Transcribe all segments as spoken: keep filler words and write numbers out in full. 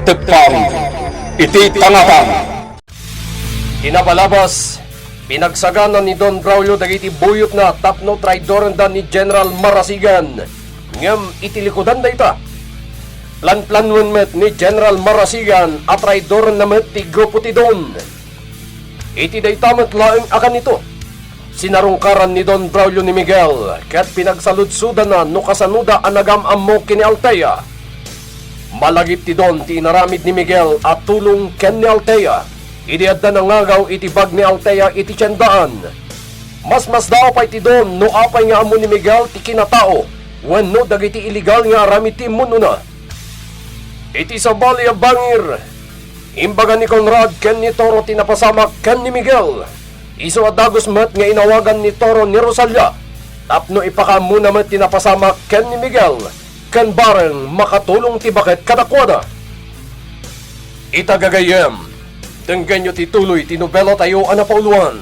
Teppang iti tangatang. Ti napalabas, pinagsagana ni Don Braulio dagiti buyotna tapno traidorenda ni General Marasigan, ngem iti likudan dayta, planplanuen met ni General Marasigan a traidorenna met ti grupo ti Don. Iti dayta met laeng a kanito, sinarungkaran ni Don Braulio ni Miguel ket pinagsaludsodana no kasanoda a nagam-ammo ken ni Althea. Malagip ti Don ti inaramid ni Miguel a tulong ken ni Althea idi adda nangagaw iti bag ni Althea iti tiendaan. Masmasdaaw pay ti Don no apay nga ammo ni Miguel ti kinatao wenno dagiti illegal nga aramid ti immun-una. Iti sabali a bangir, imbaga ni Conrad ken ni Toro ti napasamak ken ni Miguel. Isu a dagus met nga inawagan ni Toro ni Rosalia tapno ipakaammona met ti napasamak ken ni Miguel ken bareng makatulong ti baket kadakuada. Ita gagayyem, denggenyo ti tuloy ti nobelatayo a napauloan,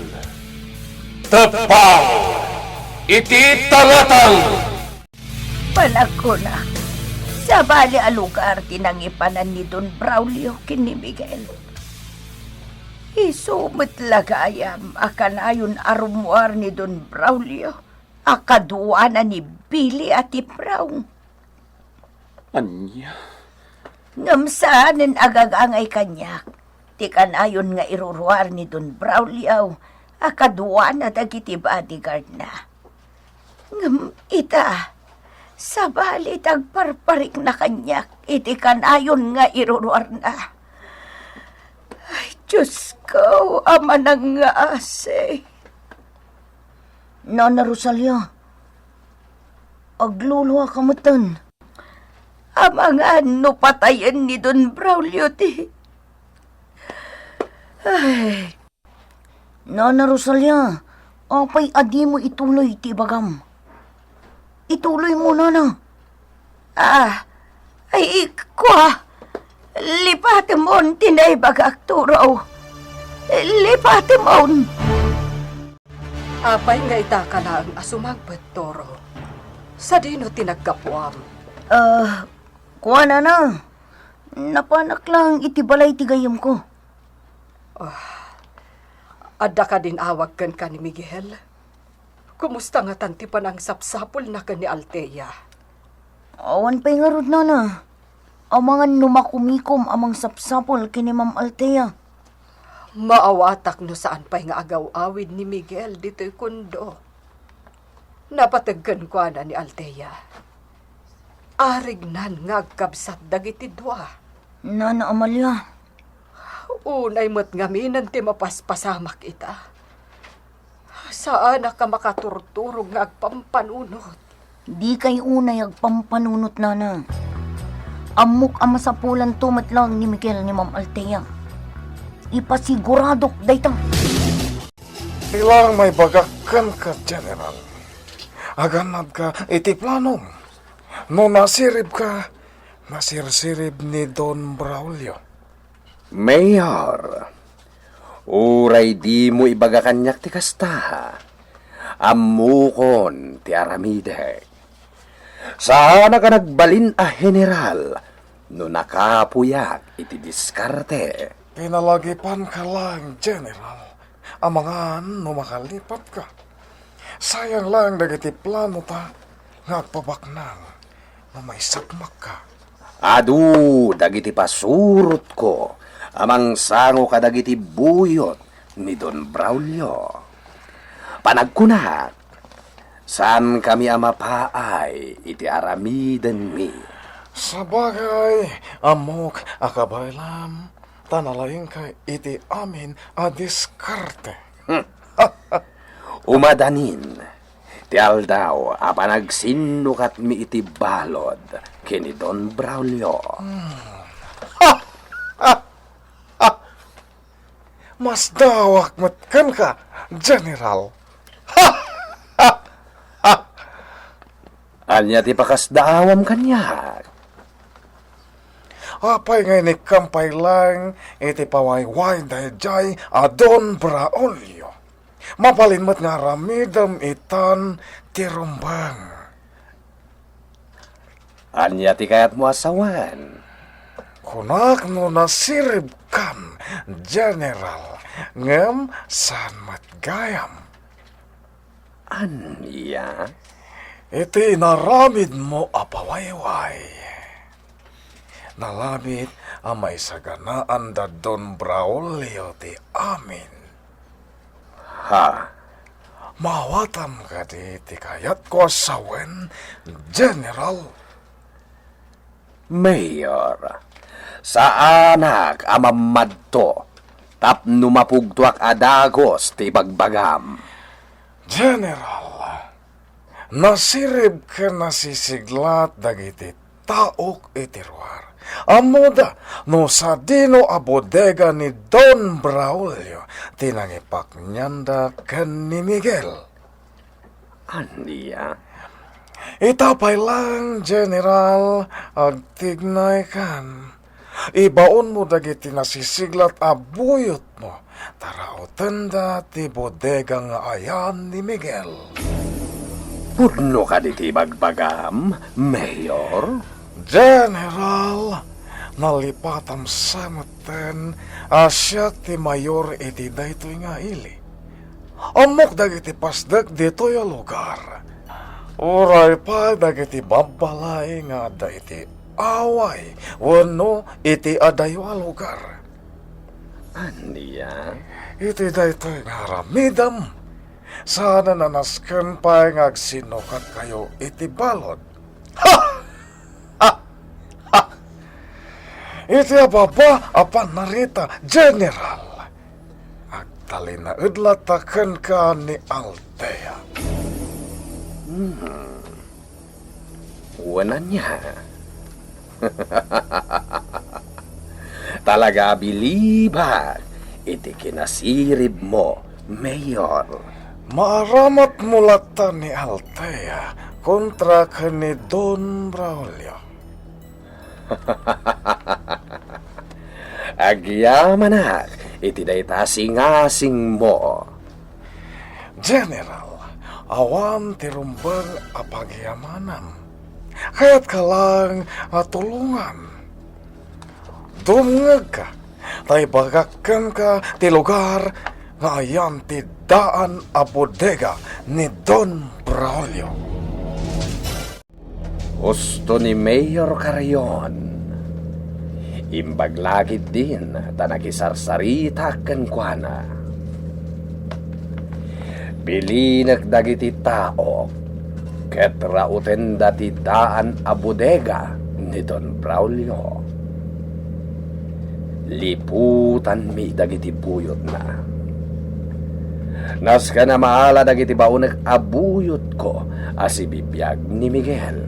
Teppang iti Tangatang! Panagkunak, sabali a lugar ti nangipanan ni Don Braulio ken ni Miguel. Isu met la gayam a kanayon a rummuar ni Don Braulio a kaduana ni Billy a ti Brown. Ania? Ngem saanen a gagangay kaniak ti kanayon nga iruruar ni Don Braulio a kaduana dagiti bodyguardna. Ngem ita, sabali ti agparparikna kaniak iti kanayon nga iruruarna. Ay, Diosko, a manangngaasi. Nana Rosalia, agluluaka metten. Amangan no patayen ni Don Braulio ti, ay. Nana Rosalia, apay a dimo ituloy ti ibagam? Ituloymo, nana. Ah, ay, kua, lipatemon ti naibagak, Toro. Lipatemon. Apay nga itaka laeng a sumangpet, Toro? Sadino ti naggapuam? Ah, kua, nana. Napanak laeng iti balay ti gayyemko. Ah, adda kadin awag kenka ni Miguel? Kumusta ngatan ti panangsapsapulna ken ni Althea? Awan pay ngarud, nana. Amangan no makumikom a mangsapsapul ken ni Ma'am Althea. Maawatak no saan pay nga agaw-awid ni Miguel ditoy kondo. Napateg kenkuana ni Althea. Arignan nga agkabsat dagiti dua. Nana Amalia. Unay met ngaminen ti mapaspasamak ita. Saanak a makaturturog nga agpampanunot. Dikay unay agpampanunot, nana. Ammok a masapulanto met laeng ni Miguel ni Ma'am Althea. Ipasiguradok dayta. Ti laeng maibagak kenka, General. Agannadka iti planom. No nasiribka, nasirsirib ni Don Braulio. Mayor, uray dimo ibaga kaniak ti kasta, ammokon ti aramidek. Saanak a nagbalin a general no nakapuyak iti diskarte. Pinalagipanka laeng, General. Amangan no makalipatka. Sayang laeng dagiti planota nga agpabaknang no maisakmakka. Adu dagiti pasurotko a mangsango kadagiti buyot ni Don Braulio. Panagkunak, saankami a mapaay iti aramidenmi. Sabagay, ammok a kabaylam, ta nalaingka iti amin a diskarte. Hmm. Umadanin ti aldaw a panagsinnukatmi iti balod ken ni Don Braulio. Hmm. Masdaawak met kenka, General. Ania ti pakasdaawam kaniak? Apay nga inikkam pay laeng iti pawayway daydiay a Don Braulio? Mabalin met nga aramidem itan ti rumbeng. Ania ti kayatmo a sawen? Kunak no nasiribkan, General, ngem saan met gayam. Ania? Iti inaramidmo a pawayway, nalabit a maisaganaan da Don Braulio ti amin. Ha? Maawatam kadi ti kayatko a sawen, General? Mayor, saanak a mammadto tapno mapugtoak a dagus ti ibagbagam. General, nasirib ken nasisiglat dagiti taok iti ruar. Ammoda no sadino a bodega ni Don Braulio ti nangipaknianda ken ni Miguel. Ania? Ita pay lang, General, agtignaykan. Ibaonmo dagiti nasisiglat a buyotmo, ta rautenda ti bodega nga ayan ni Miguel. Pudno kadi ti ibagbagam, Mayor? General, nalipatam sa metten a siak ti mayor iti daytoy nga ili. Ammok dagiti pasdek ditoy a lugar. Uray pay dagiti babbalay nga adda iti away wenno iti adayo a lugar. Ania? Iti daytoy nga aramidem, saanen a nasken pay nga agsinnukatkayo iti balud. Ha! Ha! Ha! Iti ababa a pannarita, General, agtalinaed latta kenka ni Althea. Hmm. Wen ania? Talaga a bilibak iti kinasiribmo, Mayor. Maaramatmo latta ni Althea kontra ken ni Don Braulio. Agyamanak iti dayta a singasingmo. General, awan ti rumbeng a pagyamanam. Kayatka lang a tulongan. Dumngegka, ta ibagak kenka ti lugar nga ayan ti daan a bodega ni Don Braulio. Husto ni Mayor Carrion. Imbag la ketdin ta nakisarsaritak kenkuana. Bilinek dagiti tao ket rautenda ti daan a bodega ni Don Braulio. Liputanmi dagiti buyotna. Nasken a maala dagiti baonek a buyotko a sibibiag ni Miguel.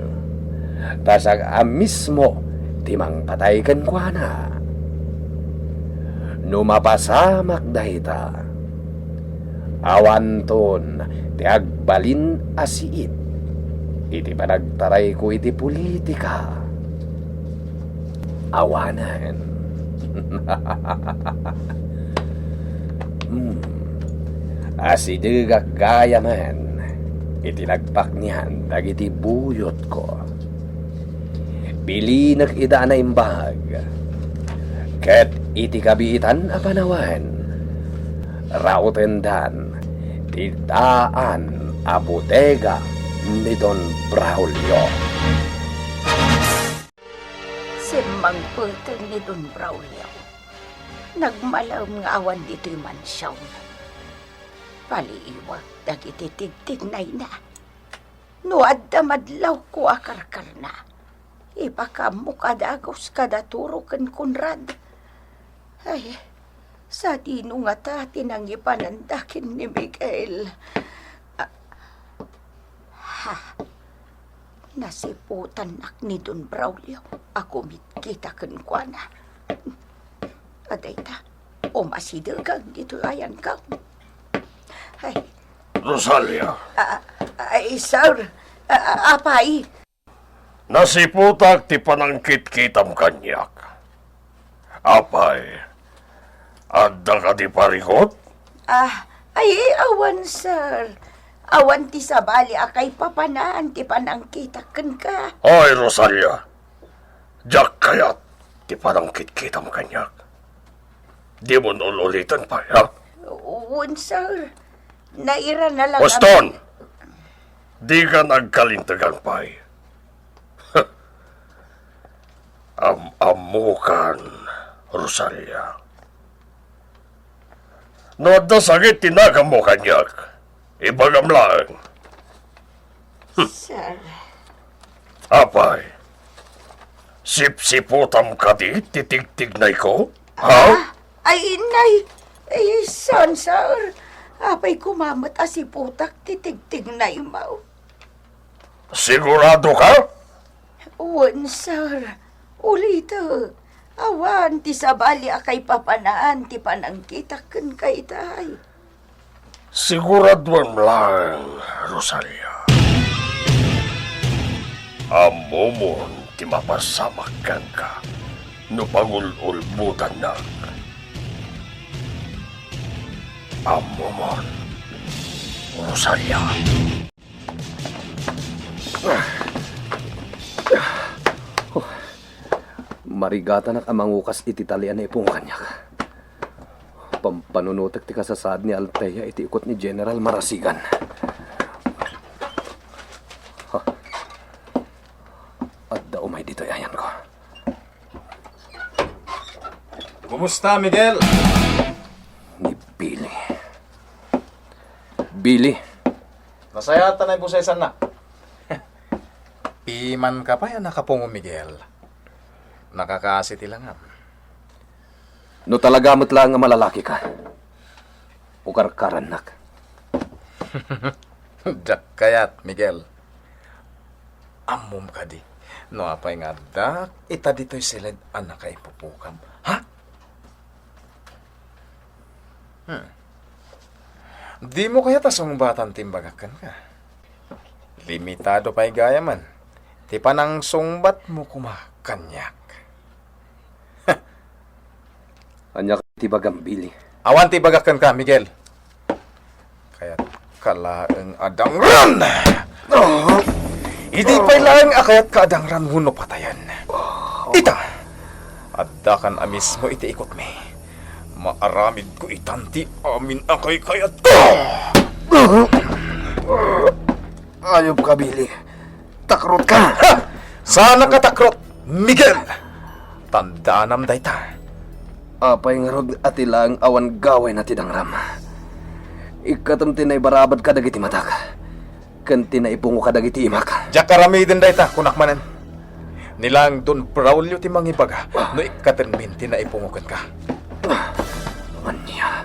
Ta siak a mismo ti mangpatay kenkuana. No mapasamak dayta, awanton ti agbalin a siit iti panagtarayko iti politika. Awanen. Hmm. Asidegak gayamen iti nagpaknian dagiti buyotko. Bilinek ida a naimbag, ket iti kabiitan a panawen, raotendan ti daan a bodega ni Don Braulio. Simmangpeten ni Don Braulio. Nagmalem nga awan ditoy mansion. Paliiwak dagiti tigtignayna. No adda madlawko a karkarna, ipakaammo a dagus kada Turo ken Conrad. Ay, sadino ngata ti nangipananda ken ni Miguel? Ah, ha, nasiputannak ni Don Braulio a kumitkita kenkuana. Adayta, umasidegak ditoy ayanko. Ay. Rosalia. Ah, ay, sir. Ah, apay. Nasiputak ti panangkitkitam kaniak. Apay, adda kadi parikut? Ah, ay, awan, sir. Awan ti sabali a kaipapanan ti panangkitak kenka. Ay, Rosalia, diak kayat. ti panangkitkitam kaniak. Dimon ul-uliten pay, ha? Wen, sir. Nairana lang. Boston! Dika agkalintegan pay. Am-ammokan, Rosalia. No adda sakit ti naganmo kaniak, ibagam laeng. Sir. Apay, sipsiputam kadi ti tigtignayko? Ha? Ah, ay, inay. Ay, saan, sir? Apay koma met a siputak ti tigtignaymo? Sigurado ka? Wen, sir. Ulitek, awan ti sabali a kaipapanan ti panangkitak kenka itay. Siguraduem laeng, Rosalia. Ammomon ti mapasamak kenka no pangul-ulbotannak. Ammomon, Rosalia. Marigatanak a mangukas iti tali a naipungo kaniak. Pampanunotek ti kasasaad ni Althea iti ikot ni General Marasigan. Ha. Adda umay ditoy ayanko. Kumusta, Miguel? Ni Billy. Billy. Nasayaat ta naibusesanna. Pimanka pay a nakapungo, Miguel. Nakakaasi ti langam. No talaga met laeng a malalaki ka, ukarkarannak. Diak kayat, Miguel. Ammom kadi no apay nga addaak ita ditoy siled a nakaipupokam? Ha? Hmm. Dimo kayat a sungbatan ti imbagak kenka? Limitado pay gayamen ti panangsungbatmo koma kaniak. Ania ti ibagam, Billy? Awan ti ibagak kenka, Miguel. Kayatka laeng a dangran! Idi pay laeng a kayatka a dangran wenno patayen. Ita, addakan a mismo iti ikotmi. Maaramidko itan ti amin a kaykayatko! Ayup ka, Billy. Takrotka! Ha! Saanak a takrot, Miguel! Tandaanam dayta. Apay ngarud a ti laeng awan gawayna ti dangram? Ikkatem ti naibarabad kadagiti matak, ken ti naipungo kadagiti imak. Diak aramiden dayta, kunak manen. Ni laeng Don Braulio ti mangibaga no ikkatenmin ti naipungo kenka. Ania?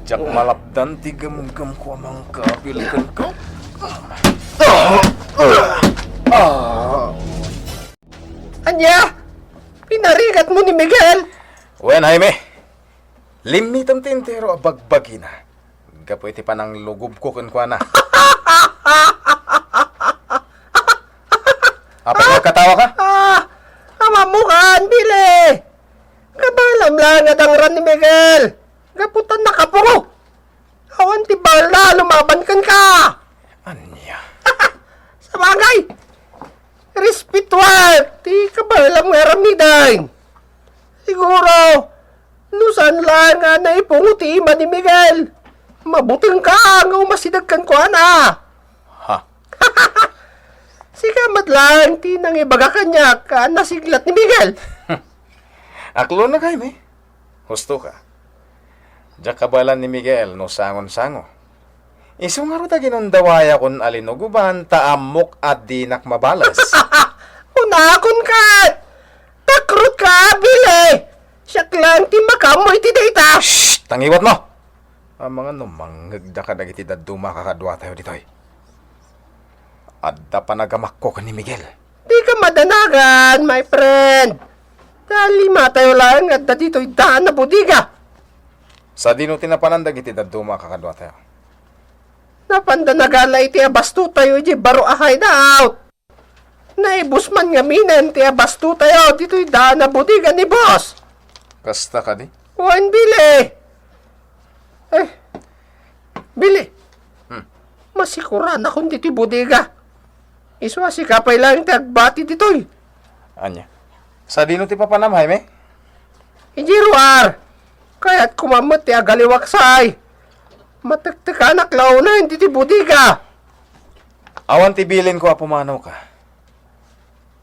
Diak malapdan ti gemgemko a mangkabil kenka. Ania? Pinarigatmo ni Miguel? Wen, Jaime. Limmitem ti entero a bagbagina gapu iti pananglugobko kenkuana. Apay nga agkatawa ka? Ah, amammokan, Billy! Kabaelam laeng a dangran ni Miguel gapu ta nakapungo. Awan ti baelna a lumaban kenka. Ania? Sabagay, respetuak ti kabaelam nga aramiden. Siguro, no saan laeng a naipungo ti ima ni Miguel, mabutengka nga umasideg kenkuana. Ha? Sika met laeng ti nangibaga kaniak a nasiglat ni Miguel. Aklonak, Jaime. Husto ka. Diak kabaelan ni Miguel no sangon-sango. Isu ngarud a ginundawayakon a linugoban ta ammok a dinak mabales. Kunakon ket, takrotka, Billy! Siak laeng ti makaammo iti dayta. Shh! Tangiwatmo! Amangan no mangngegda kadagiti dadduma a kakaduatayo ditoy. Adda panagamakko ken ni Miguel. Dika madanagan, my friend. Ta limatayo laeng nga adda ditoy daan a bodega. Sadino ti napanan dagiti dadduma a kakaduatayo? Napanda nagala iti abastotayo idiay baro a hideout. Naibus man ngaminen ti abastotayo ditoy daan a bodega ni boss. Kasta kadi? Wen, Billy. Eh, Billy. Hmm. Masikuranakon ditoy bodega. Isu a sika pay laeng ti agbati ditoy. Ania? Sadino ti papanam, Jaime? Idiay ruar! Kayatko man met ti agaliwaksay! Matektekanak la unay ditoy bodega! Awan ti bilinko a pumanaw ka.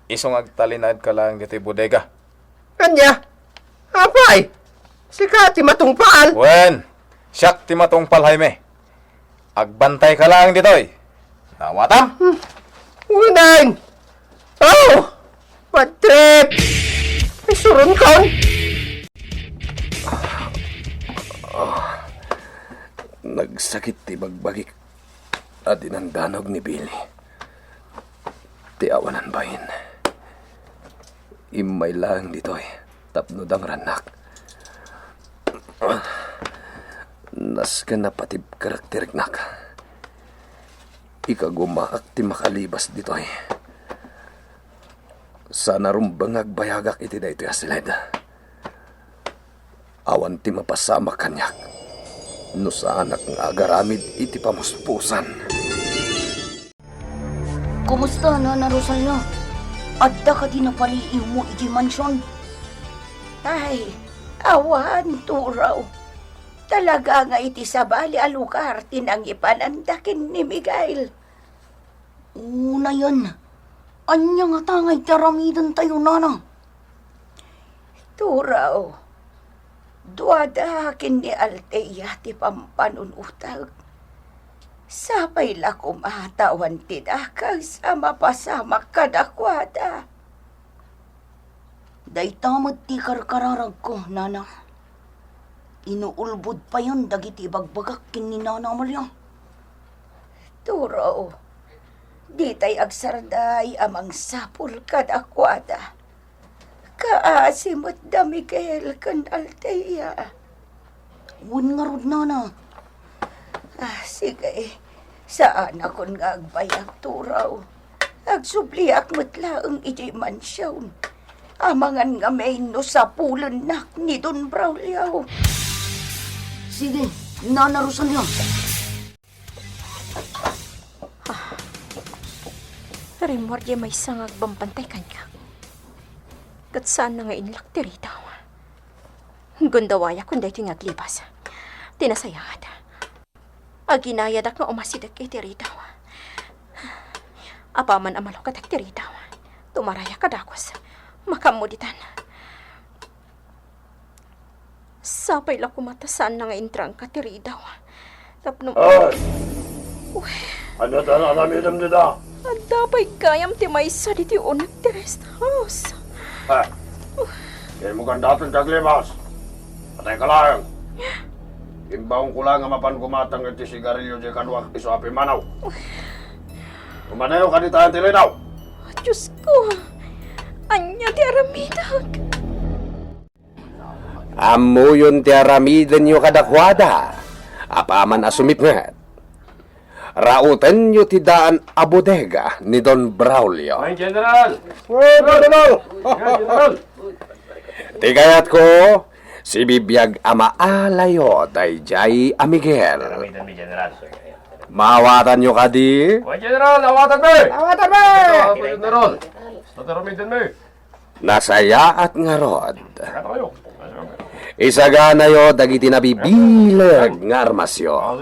Isu nga agtalinaedka laeng ditoy bodega. Ania? Apay, sika ti matungpal? Wen, siak ti matungpal, Jaime. Agbantayka laeng ditoy. Naawatam? Hmm. Unayen! Oh! Bad trip! Isuronkon! Nagsakit ti bagbagik a dinandanog ni Billy. Ti awanan bain. Immay laeng ditoy tapno dangrannak. Nasken a patibkerak ti riknak. Ikagumaak ti makalibas ditoy. Saan a rumbeng nga agbayagak iti daytoy a siled. Awan ti mapasamak kaniak no saanak nga agaramid iti pamuspusan. Kumusta, Nana Rosalia? Adda kadi napaliiwmo idiay mansion? Ay, awan, Turaw. Talaga nga iti sabali a lugar ti nangipananda ken ni Miguel. Unayen, ania ngata nga iti aramidentayo, Nana? Turaw, duada ken ni Altea ti pampanunotag. Sapay la koma ta awan ti dakes a mapasamak kadakuada. Dayta met ti karkararagko, Nana. Inuulbod payen dagiti ibagbagak ken ni Nana Amalia. Turaw, ditay agsarday a mangsapul kadakuada. Kaasi met da Miguel ken Altea. Wen ngarud, Nana. Ah, sige. Saanakon nga agbayag, Turaw. Agsubliak met laeng idiay mansion. Amangan ngamin no sapulennak ni Don Braulio. Sige, Nana Rosalia. Ah. Rimmuar diay maysa nga agbambantay kaniak. Ket saanna nga inlak ti ridaw. Gundawayakon daytoy nga aglibas. Ti nasayaat, aginayadak nga umasideg iti ridaw. Apaman a malukatek ti ridaw, tumarayak a dagus. Makaammo ditan. Sapay la koma ta saanna nga intrangka ti ridaw. Tapno Ay! Uy. Ania ti aramidem dita? Adda pay gayam ti maysa ditoy uneg ti rest house. Ha? Dimo kandaten ti aglibas. Patay ka laeng. Imbaonko laeng a mapan gumatang iti sigarilio diay kaduak isu a pimmanaw. Umadayo kadi ta ti ridaw. Diosko, ania ti aramidek? Ammoyon ti aramidenyo kadakuada. Apaman a sumipnget, raotenyo ti daan a bodega ni Don Braulio. Ay, General! Uy, General! Ay, General! Ti kayatko, sibibiag a maalayo daydiay a Miguel. Aramidenmi, General. Maawatanyo kadi? Uy, General! Awatanmi! Awatanmi! General! Aramidenmi! Nasayaat ngarud. Isaganayo dagiti nabibileg nga armasyo.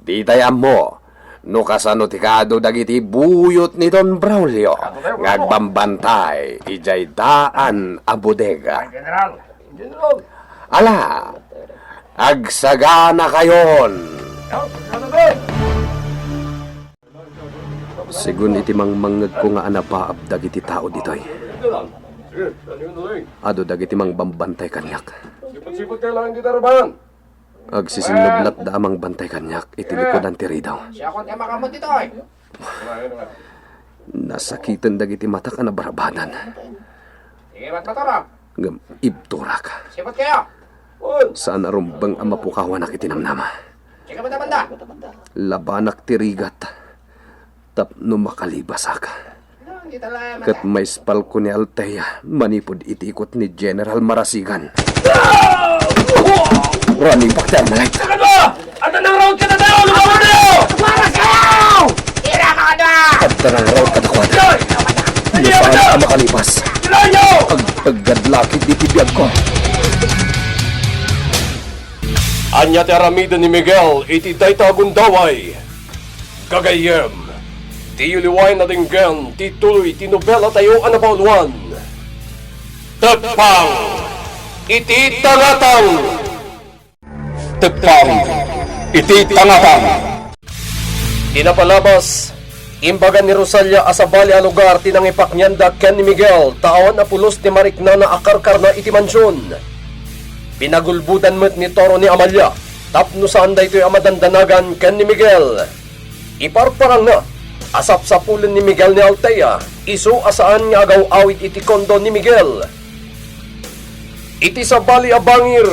Ditay ammo no kasano ti kaadu dagiti buyot ni Don Braulio nga agbambantay idiay daan a bodega. Ala, agsaganakayon! Segun iti mangmangngegko nga anapaap dagiti tao ditoy, adu dagiti mangbambantay kaniak. Sipsipet kayo lang dita, Raban. Agsisinnublakda a mangbantay kaniak iti likudan ti ridaw. Siakon ti makamot ditoy. Nasakiten dagiti matak a nabarabadan. Sige, matmatorok. Ngem ibturak. Sipot kayo. Saan a rumbeng a mapukawanak iti namnama. Sige, mata banda. Labanak ti rigat tapno makalibasak. Ket maispalko ni Altea manipud iti ikot ni General Marasigan. Ranibak ti armalite. Ano? Adda nangraot kadakuada! Lumawanyo! Lumawas kayo! Tira ka na! Adda nangraot kadakuada. Yoy! Saan a makalipas? Agtagad lakit iti biagko. Ania ti aramiden ni Miguel iti dayta a gundaway? Gagayyem, diyo liwayen a denggen ti tuloy ti nobela tayo a napauluan, Teppang iti Tangatang. Teppang iti Tangatang. Ti napalabas, imbaga ni Rosalia a sabali a lugar ti nangipaknianda ken ni Miguel ta awan a pulos ti mariknana a karkarna iti mansion. Pinagulbodan met ni Toro ni Amalia tapno saan daytoy a madandanagan ken ni Miguel. Iparparangna a sapsapulen ni Miguel ni Altea, isu a saan nga agaw-awid iti kondo ni Miguel. Iti sabali a bangir,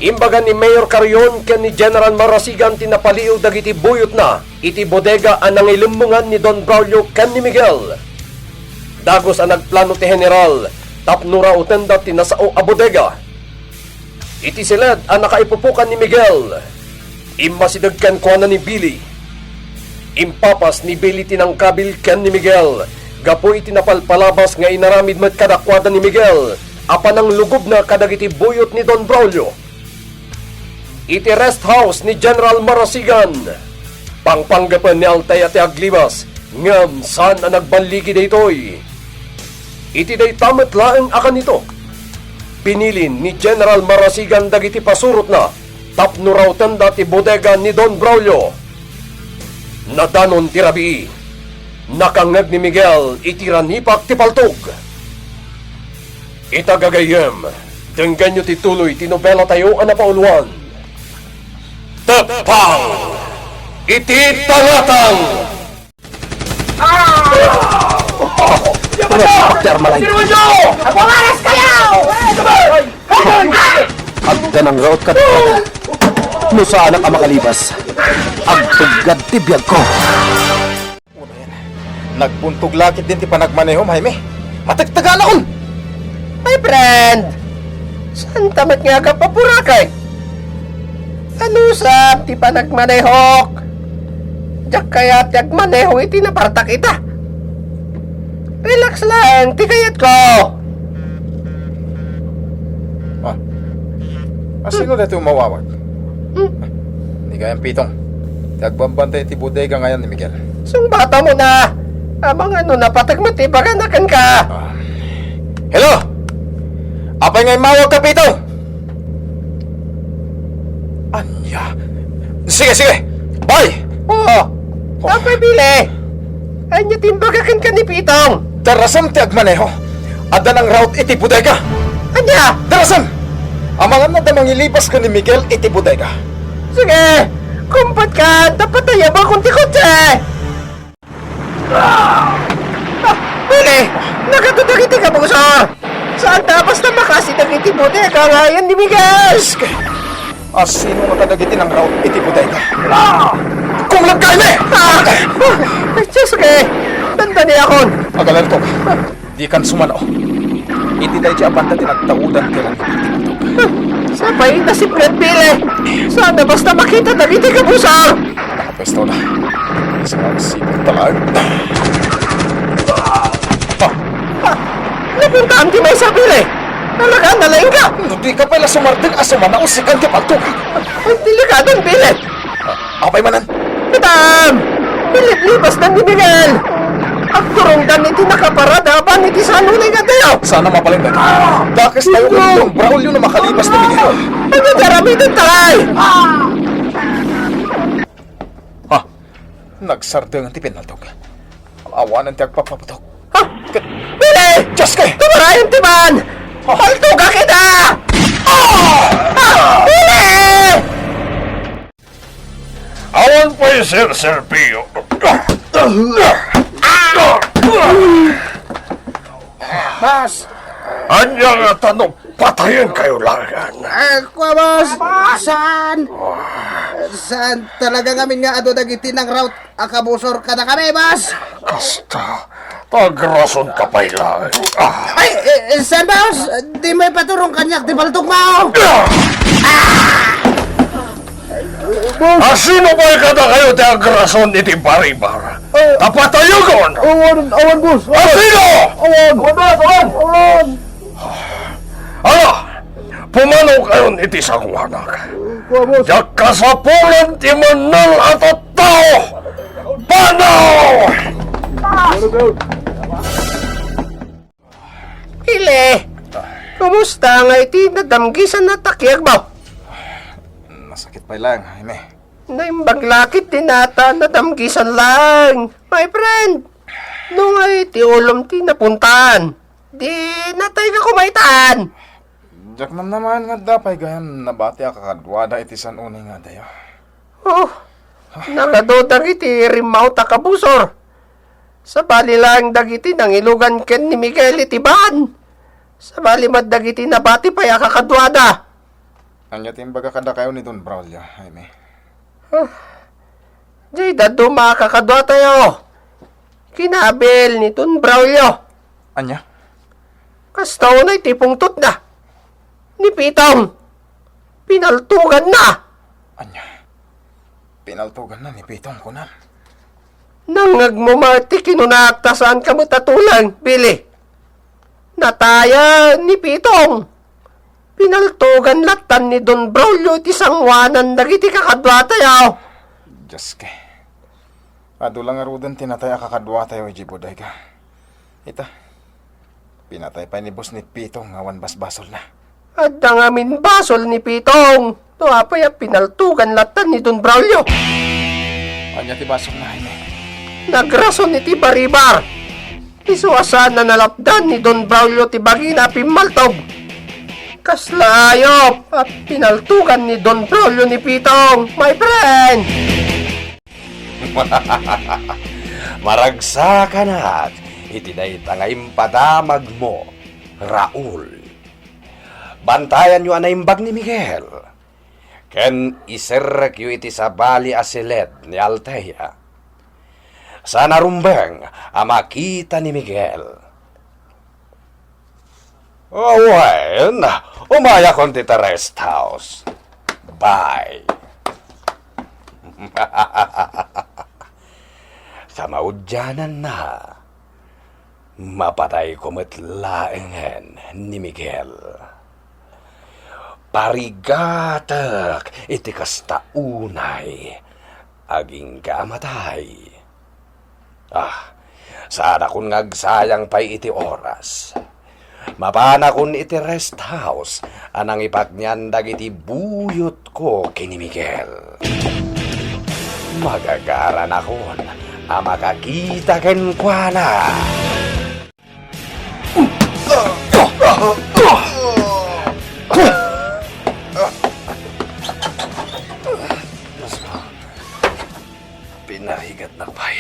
imbaga ni Mayor Carrion ken ni General Marasigan ti napaliiw dagiti buyotna iti bodega a nangilemmengan ni Don Braulio ken ni Miguel. Dagus a nagplano ti General tapno rautenda ti nasao a bodega. Iti siled a nakaipupokan ni Miguel, immasideg kenkuana ni Billy. Impapas ni Billy ti nangkabil ken ni Miguel gapu iti napalpalabas nga inaramid met kadakuada ni Miguel a pananglugobna kadagiti buyot ni Don Braulio. Iti rest house ni General Marasigan, pangpanggapen ni Altea ti aglibas, ngem saan a nagballigi daytoy. Iti dayta met laeng a kanitok, binilin ni General Marasigan dagiti pasurotna tapno rawtenda ti bodega ni Don Braulio. Nadanon ti rabii. Nakangngeg ni Miguel iti ranipak ti paltog. Ita gagayyem, denggenyo ti tuloy ti nobela tayo a napauluan, Teppang iti Tangatang! Agwawaras kayo! Agda nang raot kadakuada. No saanak a makalibas, agtuggad ti biagko. Nagbuntog lakit din ti panagmanehom, Jaime. Mategteganakon! My friend, saan ta met nga agapapuraken? Anusam ti panagmanehok? Diak kayat ti agmaneho iti napartak ita. Relax laeng ti kayatko. Ah. Ah, sino daytoy umawawag? Hmm. Ni Gayam Pitong. Ti agbabantay ti bodega ngayan ni Miguel. Sungbatamon a. Amangan no napateg met ti ibagana kenka. Ah. Hello? Apay nga immawagka, Pitong? Ania? Sige, sige. Bye! Oo. Oh. Apay, Billy? Ania ti imbaga kenka ni Pitong? Darasem ti agmaneho. Adda nang raot iti bodega. Ania? Darasem! Amangan adda mangilibas ken ni Miguel iti bodega. Sige! Kumpatkan, ta patayabakon ti kotse! Ah! Billy! Nagadu dagiti kabusor! Saan ta basta makasideg iti bodega nga ayan ni Miguel! Asino nga kadagiti nangraot iti bodega? Ah! Kumlag kayo, eh! Ah! Ay, Diyos ko, eh! Dandani akon! Agalarto, dikan sumano. Iti daydi a banda ti nagtaudan ti langit iti butog. Sapay, nasipnget, Billy! Saan na basta makita dagiti kabusor! Nakapwesto na. Sinagsipag talaga. Ah! Ah! Napuntaan ti maysa, Billy! Talaga, nalaing ka! No di ka pala sumardeng a sumanaw, sikan ti pagtuki. Ay, delikadon, Billy! Ah, apay manen? Kitam! Piliglibasdan ni Miguel! Agturongdan iti nakaparada apan iti sanunay nga tayo! Sana mapalindan. Dakes tayo ken Don Braulio no makalibas ni Miguel. Anya ti aramiden tayo? Ha? Nagsardeng ti pinaltog. Awanen ti agpapaputok. Ha? Billy! Diyos ko! Tumarayan ti man! Paltogak ita! Ah! Ah! Billy! Awan pay serserbio. Boss! Ania nga tano patayen kayo laengen? Eh, kua, boss! Saan? Saan talaga ngamin nga adu dagiti nangraot a kabusor kadakami, boss? Kasta, ta agrason ka pay laeng. Ah. Ay, eh, eh, saan, boss? Dimo ipaturong kaniak ti paltogmo! Ah! Asino pay kadakayo ti agrason iti baribar? Ta patayagan! Awan, awan, boss! Asino? Awan! Awan, boss! Awan! Awan! Ala, pumanokayon iti sangoanak. Kua, boss. Diak kasapulan ti mannal a tattao! Panaw! Pili, kumusta nga iti nadamgisan a takiagmo? Nasakit pay laeng, Jaime. Naimbag la ket dinata nadamgisan laeng, my friend. No nga iti ulom ti napuntaan, di natayka koma itan. Diak namnamaen nga adda pay gayam nabati a kakaduada iti san-unay nga adayo. Oh, nagadu dagiti rimmaut a kabusor. Sabali laeng dagiti nangilugan ken ni Miguel iti baan. Sabali met dagiti nabati pay a kakaduada. Ania ti imbaga kadakayo ni Don Braulio, Jaime? Ah, diay dadduma a kakaduatayo. Kinabil ni Don Braulio. Ania? Kasta unay ti pungtotna. Ni Pitong. Pinaltuganna. Ania? Pinaltuganna ni Pitong, kunam? Nangngegmo met ti kinunak ta saanka met a tuleng, Billy. Natayen ni Pitong. Pinaltugan lattan ni Don Braulio ti sangoanan dagiti kakaduatayo. Dios ke. Adu la ngaruden ti natay a kakaduatayo idiay bodega. Ita, pinatay pay ni boss ni Pitong awan basbasolna. Adda ngamin basol ni Pitong. No apay a pinaltugan lattan ni Don Braulio. Ania ti basolna, Jaime? Nagrason iti baribar. Isu a saan a nalapdan ni Don Braulio ti bagina a pimmaltog. Kasla ayup a pinaltugan ni Don Braulio ni Pitong, my friend! Maragsakanak iti dayta nga impadamagmo, Raul. Bantayanyo a naimbag ni Miguel, ken iserrekyo iti sabali a siled ni Althea. Saan a rumbeng a makita ni Miguel. Wen, umayakon ti rest house. Bye. Kamaudiananna, mapatayko met laengen ni Miguel. Parigatek iti kasta unay, agingga a matay. Ah, saanakon nga agsayang pay iti oras. Mapanakon iti rest house a nangipatngan dagiti buyotko ken ni Miguel. Magagaranakon a makakita kenkuana. Pinarigatnak pay.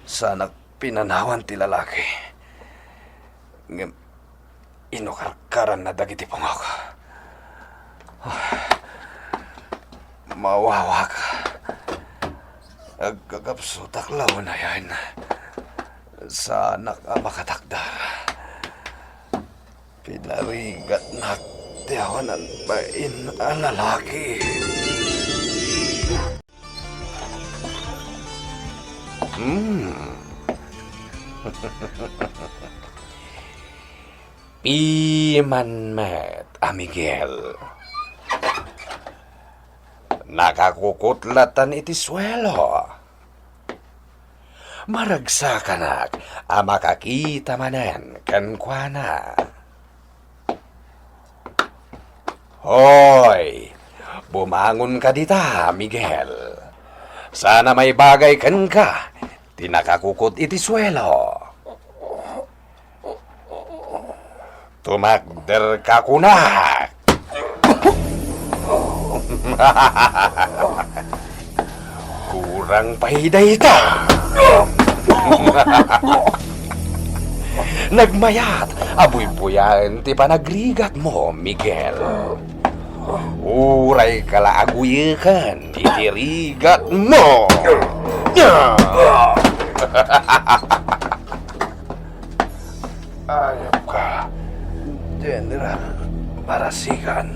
Saanak pinanawan ti lalaki. Ngem inukarkaranna dagiti pungok. Mawawak. Agkakapsutak la unayen. Saanak a makatakder. Pinarigatnak ti awanan bain a lalaki. Hmm. Piman met a Miguel. Nakakukot lattan iti suelo. Maragsakanak a makakita manen kenkuana. Hoy, bumangonka dita, Miguel. Saan a maibagay kenka ti nakakukot iti suelo. Tumakderka kunak. Kurang pay dayta. Nagmayat a buybuyaen ti panagrigatmo, Miguel. Urayka la a guyeken iti rigatmo. Ayap ka, General Barasigan.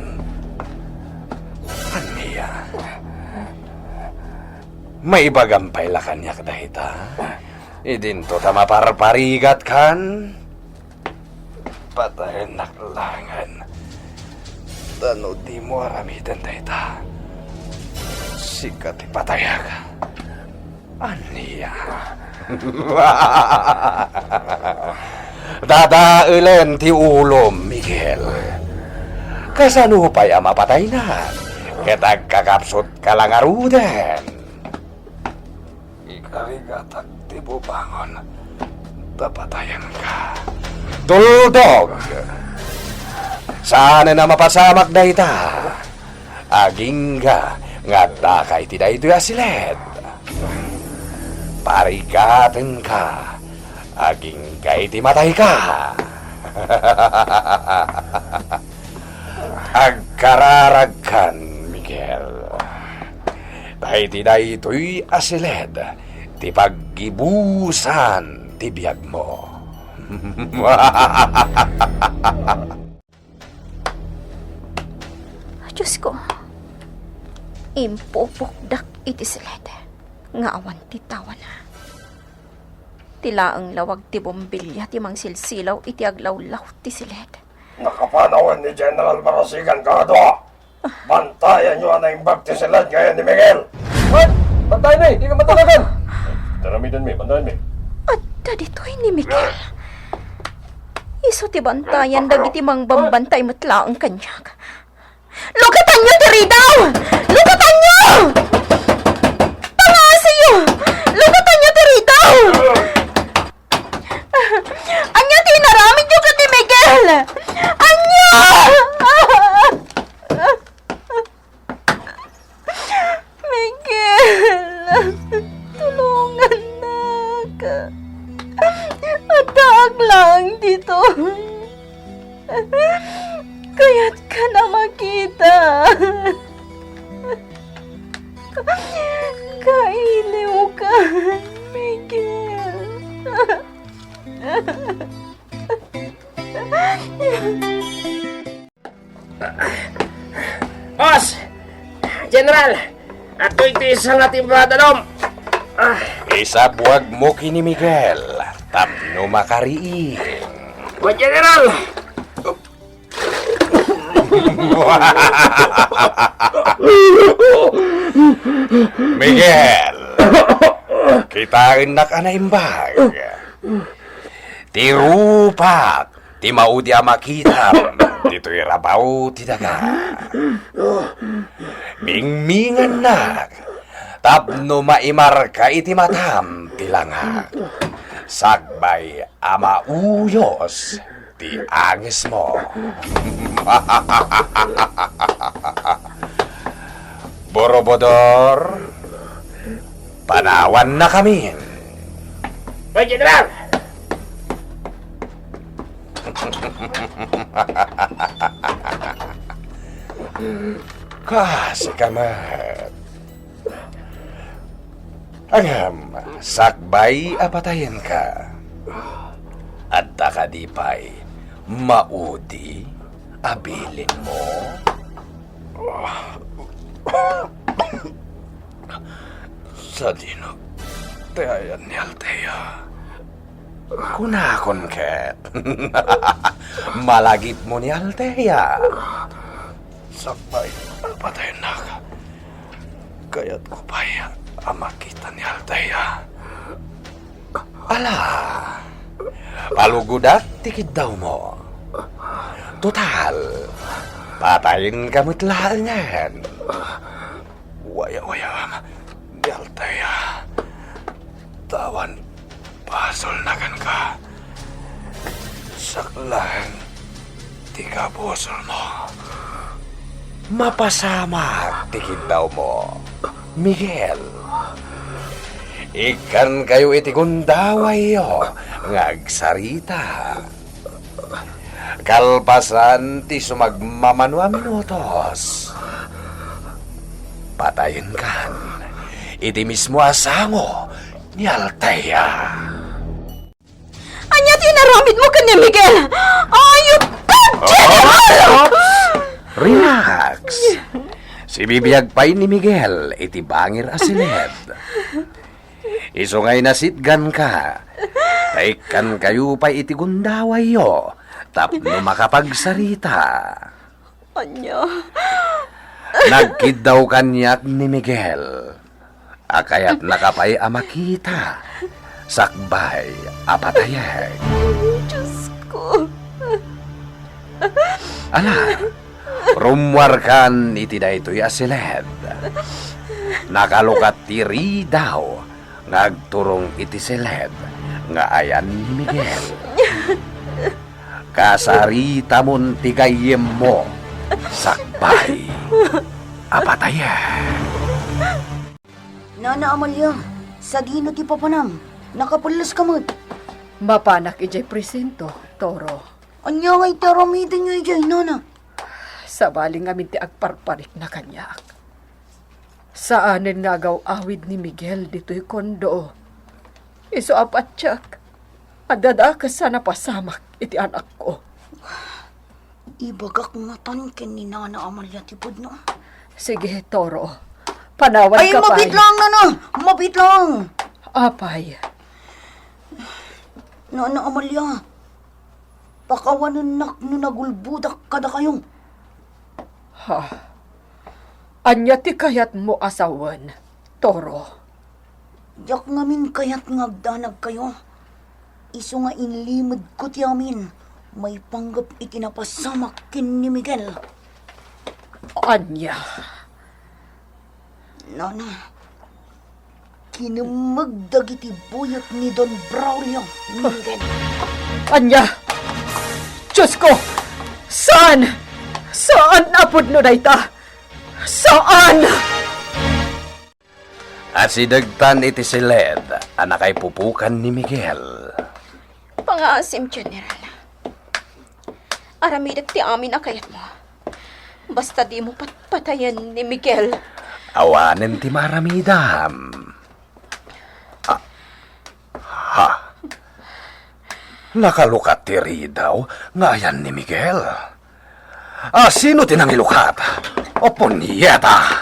Ania? Maibagam pay la kaniak dayta. Idinto ta maparparigatkan. Patayennak laengen. Ta no dimo aramiden dayta, sika ti patayak. Ania? Dadaelen ti ulom, Miguel. Kasano pay a mapataynak ket agkakapsutka la ngaruden? Ikarigatak ti bubangon ta patayenka. Tuldog! Saanen a mapasamak dayta. Agingga nga addaka iti daytoy a siled. Parigatenka. Agingga iti matayka. Agkararagkan, Miguel. Ta iti daytoy a siled ti paggibusan ti biagmo. Diosko, impupokdak iti siled nga awan ti tawana. Ti laeng lawag ti bombilya ti mangsilsilaw iti aglawlaw ti siled. Nakapanawen ni General Barasigan kadua. Bantayanyo a naimbag ti siled nga ayan ni Miguel. Wen, bantayanmi, dika matalagan. Taramidanmi, bantayanmi. Adda ditoy ni Miguel. Isu ti bantayan dagiti mangbambantay met laeng kaniak. Lukatanyo ti ridaw! Lukatanyo! Pangasiyo! Lukatanyo ti ridaw! Ania ti inaramidyo ken ni Miguel? Ania? Miguel, tulongannak. Addaak laeng ditoy. Kayatkan a makita. Kailiwkan, Miguel. Boss! General! Adtoy ti isa nga timba danum! Ah. Isabuagmo ken ni Miguel tapno makariing. O, General! Miguel, kitaennak a naimbag. Ti rupak ti maudi a makitam ditoy rabaw ti daga. Mingmingannak tapno maimarka iti matam ti langak. Sakbay a mauyos ti angesmo. Borobodor, panawannakamin. Hoy, General! Kasika met. Ngem, sakbay a patayenka, adda kadi pay maudi a bilinmo? Sadino ti ayan ni Althea? Kunakon ket, malagipmo ni Althea. Sakbay a patayennak, kayatko pay a makita ni Althea. Ala, palugodak ti kiddawmo. Total, patayenka met laengen. Wayawayam ni Althea. Awan basolna kenka. Saklang ti kabusolmo. Mapasamak ti kiddawmo, Miguel. Ikkankayo iti gundawayyo nga agsarita. Kalpasan ti sumagmamano a minutos, patayenkan iti mismo a sango ni Althea. Ania ti inaramidmo ken ni Miguel? Ayupko, General! Ops! Relax. Sibibiag pay ni Miguel iti bangir a siled. Isu nga inasitganka, ta ikkankayo pay iti gundawayyo tapno makapagsarita. Ania? Nagkiddaw kaniak ni Miguel. A kayatnaka pay a makita, sakbay a patayek. Diosko. Ala, rummuarkan iti daytoy a siled. Nakalukat ti ridaw nga agturong iti siled nga ayan ni Miguel. Kasaritamon ti gayyemmo, sakbay a patayek. Nana Amalia, sadino ti papanam? Nakapelleska met. Mapanak idiay presinto, Toro. Ania ngay ti aramidenyo idiay, nana? Sabali ngamin ti agparparikna kaniak. Saanen nga agaw-awid ni Miguel ditoy kondo. Isu a patiek, adda dakes a napasamak iti anakko. Ibagak ngatan ken ni Nana Amalia ti pudno. Sige, Toro. Panawanka pay. Ay, mabiit lang, Nana! Mabiit lang! Apay? Nana Amalia, pakawanennak no nagulbodak kadakayo. Ha? Ania ti kayatmo a sawen, Toro? Diak ngamin kayat nga agdanagkayo. Isu nga inlimedko ti amin maipanggep iti napasamak ken ni Miguel. Ania? Nana, kinemmeg dagiti buyot ni Don Braulio, Miguel. Ania? Diosko! Saan? Saan a pudno dayta? Saan? Asidegtan iti siled a nakaipupukan ni Miguel. Pangaasim, General. Aramidek ti amin a kayatmo. Basta dimo patpatayen ni Miguel. Awanen ti maaramidam. Ah. Ha? Nakalukat ti ridaw nga ayan ni Miguel. Ah, sino ti nangilukat? O, punyeta!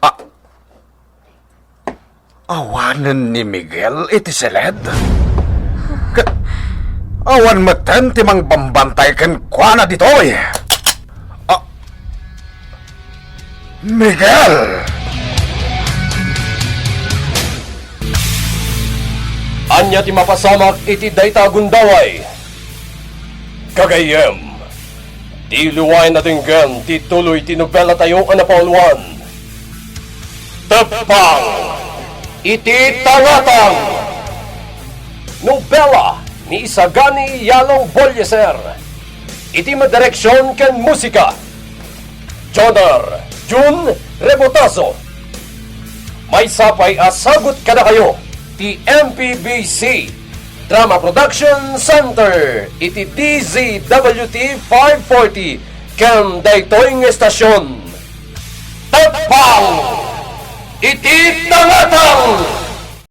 Ah, awanen ni Miguel iti siled? Ket awan metten ti mangbambantay kenkuana ditoy. Ah, Miguel! Ania ti mapasamak iti dayta a gundaway? Gagayyem, diyo liwaen a denggen ti tuloy ti nobelatayo a napauluan, Teppang iti Tangatang! Nobela ni Isagani Yalo Bolleser. Iti madireksion ken musika, Joner Jun Rebotazo. Maysa pay a sagut kadakayo ti M P B C Drama Production Center iti D Z W T five forty ken daytoy nga estasion. Teppang iti Tangatang!